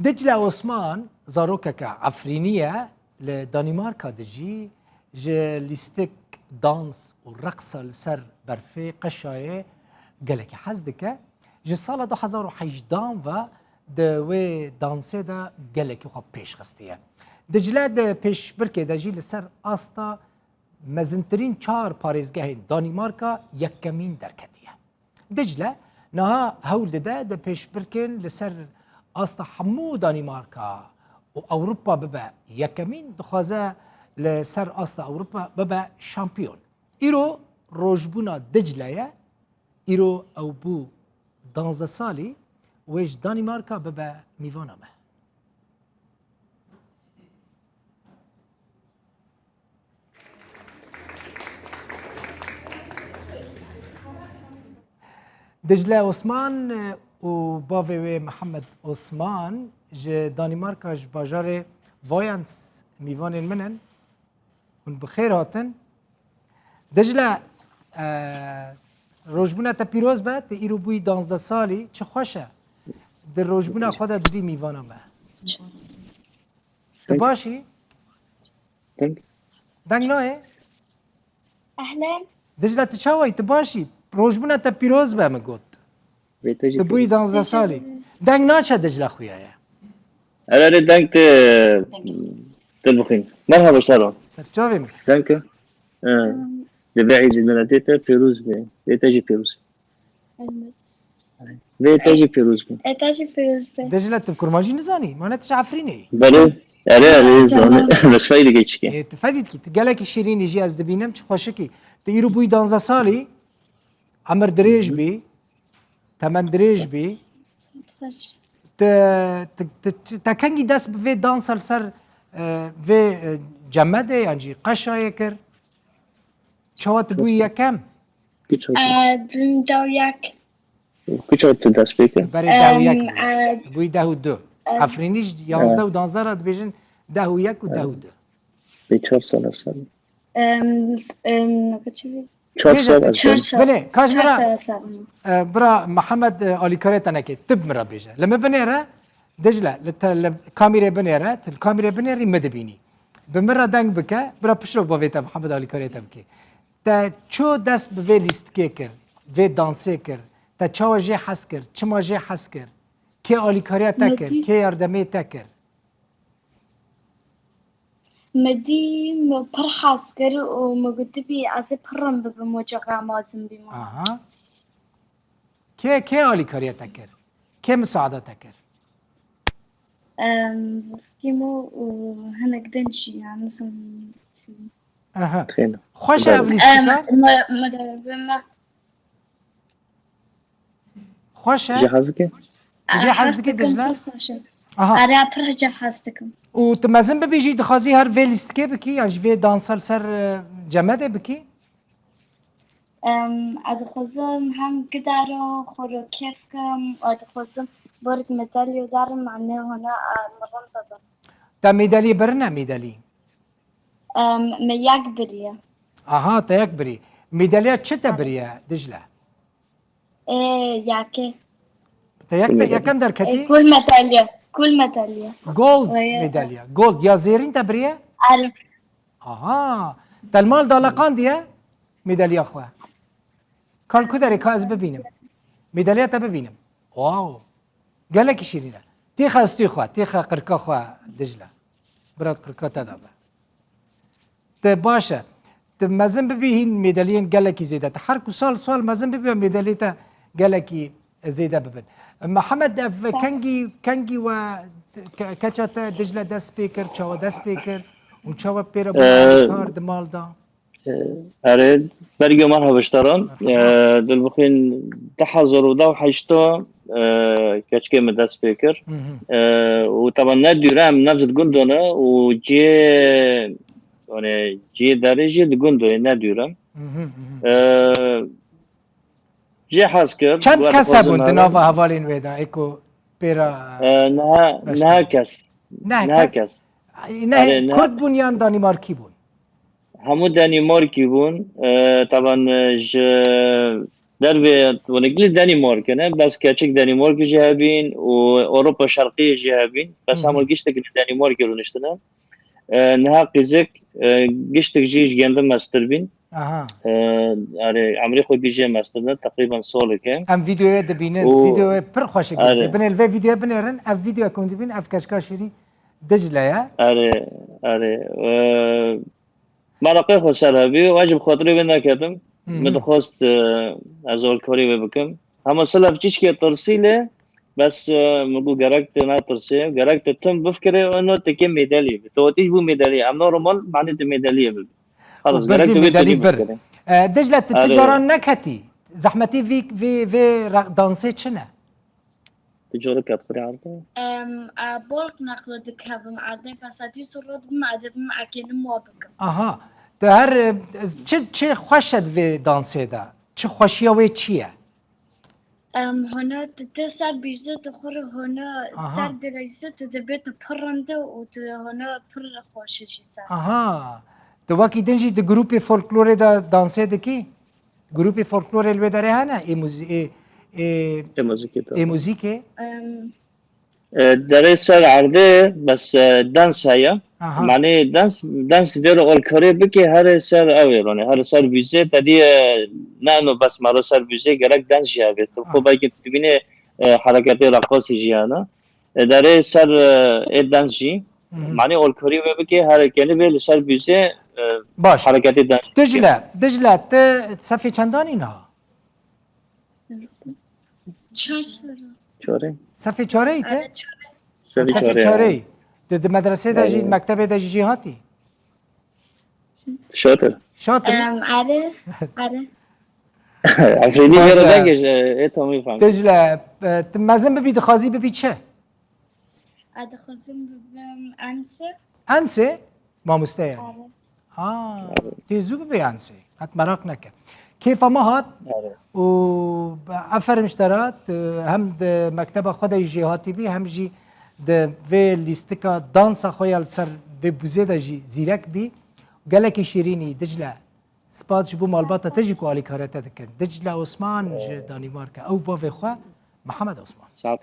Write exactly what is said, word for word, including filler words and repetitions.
Dicle Osman zarokeke Efrînî ye, li Danîmarka dijî, ji lîstik, dans û reqsa li ser berfê, qeşayê gelekî hez dike. Ji sala du hezar û hejdehan ve di wê dansê de gelekî xwe pêş xistiye. Dicle di pêşbirkê de jî li ser asta mezintirîn çar parêzgehên Danîmarka yekemîn derketiye. Dicle niha hewl dide di pêşbirkên li ser asta hemû Danîmarka û Ewropa bibe yekemîn, dixwaze li ser asta Ewropa bibe şampiyon. Îro rojbûna Dicle ye, îro ew bû danzdeh salî, wê ji Danîmarka bibe mîvana me. Dicle Osman û bavê wê Mihemed Osman ji Danîmarka, ji bajarê Vojens mîvanên min in. Hûn bi xêr hatin. Dicle, e, rojbûna te pîroz be, tu îro bûyî danzdeh salî, çi xweş e. Di rojbûna xwe de dibî mîvana me. Tu baş î? Deng. Deng nayê? Ehlen. Dicle, tu çawa yî? Tu baş î? Rojbûna te pîroz be, min got. Vê te jî Tu bûyî pîroz. Danzdeh salî. Deng naçe, Dicle xuya ye. Erê, erê, deng te, te bixwîn. Merhaba, Şaro. Ser çavê min. Deng ke. Ee, Hmm. Divê Îdî miletê te pîroz be. Vê te jî pîroz. Elbet. Vê te jî pîroz be. E, te jî pîroz be. Dicle, tu kurmancî nizanî? Mane tu ji Efrînê yî? Belê. Erê, erê, Zanim. Zanim. Bes fedî dike çike. Ê, tu fedî dikî. Tu gelekî şîrînî jî ez dibînim, çi xweşikî. Tu îro bûyî danzdeh salî, emir dirêj Hı hı. bî, temen dirêj bî. Xweş. Te, te, te, te kengî dest bi vê dansa li ser, e, vê, e, cemedê yan jî qeşayê kir? Çawa tu bûyî Nasıl? yekem? Küçük. Ee, dawyak. Küçük tu dest pê kir. Berê deh û yek Em, bû. e, Bûyî deh û du. e, Efrînî ji yanzdeh û danzdeh re dibêjin deh û yek û deh û du. Bê çar sala ser. Em, em, ne kaçı? Çar Bêje sala tu ser. Çar sal. Belê, kaç Çar bira, sal ser. e, bira Mihemed, e, alîkarê te neke, tu bi min re bêje. Li min binêre, Dicle, li te, li kamîrê binêre, tu li kamîrê binêrî min dibînî. Bi min re deng bike, bira piştre bavê te Mihemed alîkarê te bike. Te ço dest bi vê lîstikê kir, vê dansê kir? Te çawa jê hez kir? Çima jê hez kir? Kê alîkariya te kir? Kê yardemê te kir? Me dî, me pir hez kir û me gotibî, ez ê pir rind bibim, weke xwe mezin bîme. Aha. Kê, kê alîkariya te kir? Kê misaada te kir? Em, Kîmo û hinek din jî, yani, nizanim. Aha. Xweş e ev lîstika? Em, me, me, me, Xweş e? Jê hez dike? Tu jê hez dikî, Dicle? Pir xweş e. Aha. Erê, pir jê hez dikim. Û tu mezin bibî jî dixwazî her vê lîstikê bikî, yan jî vê dansa li ser, e, cemedê bikî? Em, ez dixwazim hem gidaro, xwe ro kêf kim, ez dixwazim borek medalyo darim, anne hona, e, mirin bibim. Te medalye birine, medalye? Em, me yek biriye. Aha, te yek birî. Medalya çi te biriye, Dicle? Ê, yekê. Te yek, te yekem derketî? Ê, kul medalya. Kul medalya. Gold medalya. Gold. Ya zêrîn te biriye? Erê. Aha. Te li mal daleqandiye medalya xwe? Kal ku derê ka ez bibînim. Medalya te bibînim. Wow. Gelekî şîrîn e. Têxe stûyê xwe, têxe qirka xwe Dicle. Bira qirka te de be. Te baş e. Te mezin bibî hîn mêdeliyên gelekî zêde. Te her ku sal sal mezin bibî mêdelî te gelekî zêde bibin. Mihemed, ev kengî, kengî we ke-, keça te Dicle dest pê kir, çawa dest pê kir û çawa pê re bû kar di mal de? Erê, bergê merhaba ji te re. Dilbixwîn du hezar û deh û heşta, e, keçikê min dest pê kir. E, û teba ne dûr e, em navê di gundo ne û cihê, yani cihê derê jî di gundo ye, ne dûr e. E, Jê hez kir. Çend kes hebûn di nava hevalên wê de, ê ku pê re, e, niha, niha kes. Niha kes. Neh, Kurd bûn yan Danîmarkî bûn? Hemû Danîmarkî bûn. E, taban, e, ji Dervê, wekî li Danîmarkê ne, bes keçik Danîmarkê jî hebîn û Ewropa Şerqiyê jî hebîn. Bes hema giştek li Danîmarkê rûniştine. E, niha qîzik, e, giştek jî ji gêndî mestir bîn. Aha. E, erê, emrê xwe gî jê mestir ne, teqrîben solek e. Em vîdeoyê dibînin, Û vîdeoyê pir xweşik Erê. dibînin. Binê li vê vîdeoyê binêrin, ev vîdeoya ku hûn dibînin, ev keçika şêrî Dicle ye. Erê, erê. E, Meraqê xwe ser hebî û ez jî bi xatirê wê neketim. Hı hı. Min dixwest, e, ez alkarî wê bikim. Hema silav çîçkê tirsî lê, bes, e, min got gerek tu netirsê, gerek tu tim bifikirê, û no tekê mêdelî bi. Tu tî ji bo mêdelî, em normal, manê tu mêdeliyê bi. Xelas, Û gerek bircî tu vê mêdelî tevî bir. bifikirê. E, Dicle, tu, tu Erê. caran neketî? Zehmetî vî, vî, vê re-, dansê çi ne? Tu cara ket xirê erdê? Em, e, bolk neqli dikevim erdê, bes ez dî zû rû dibim, ez dibim ekênim wa bikim. Aha. Tu her, e, çi, çi xweş e di vê dansê de? Çi xweşiya wê çi ye? Em, hona tu, tu ser bîze, tu xwe re hona Aha. ser dileyse, tu dibê tu pir rind û tu hona pir xweş e jî ser. Aha. Tu wekî din jî di grûpê folklorê de dansê dikî? Grûpê folklorê li wê derê hene? Ê muzî-, ê, ê, Ê muzîkê, ê tabii. muzîkê? Em, E, derê ser erdê, bes, e, dans heye. Aha. Manê dans, dans vê re alkarê bikê, herê ser ew ê ronê, herê ser bîzê, te dî, e, ne no bes mero ser bîzê, gerek dans jî hebe. Tu Aha. xwe belkî tu dibînê, e, hereketê reqasî jî hene. E, derê ser, e, ê dans jî. Hı hı. Manê alkarî wê bikê, herê kenî vê li ser bîzê, e, Baş. hereketê dans jî. Dicle, Dicle, tu sefê çendanî niha? Çar sera. Çarê. Sefê çareyî te? Erê, çarê. Sefê Sefê çarê, çareyî. Di, di medresê de jî, Erê. mektebê de jî jê hatî? Şatir. Şatir. Em, erê, erê. Efrînî Baş gero e. dengê ji, ê, tamî fam. Dicle, e, tu mezin bibî, dixwazî bibî çi? Ez dixwazim bibim ense. Ense? Mamoste yani. Erê. Ha, Erê. tê zû bibe ense. Qet meraq neke. Kêfa me hat Erê. û aferin ji te re, tu hem di mekteba xwe de jî jêhatî bî, hem jî di vê lîstika dansa xwe ya li ser vê bûzê de jî zîrek bî. Gelekî şîrînî Dicle. Spas ji bo malbata te jî ku alîkariya te dikin. Dicle Osman ji Danîmarka. Ew bavê xwe Mihemed Osman. Saet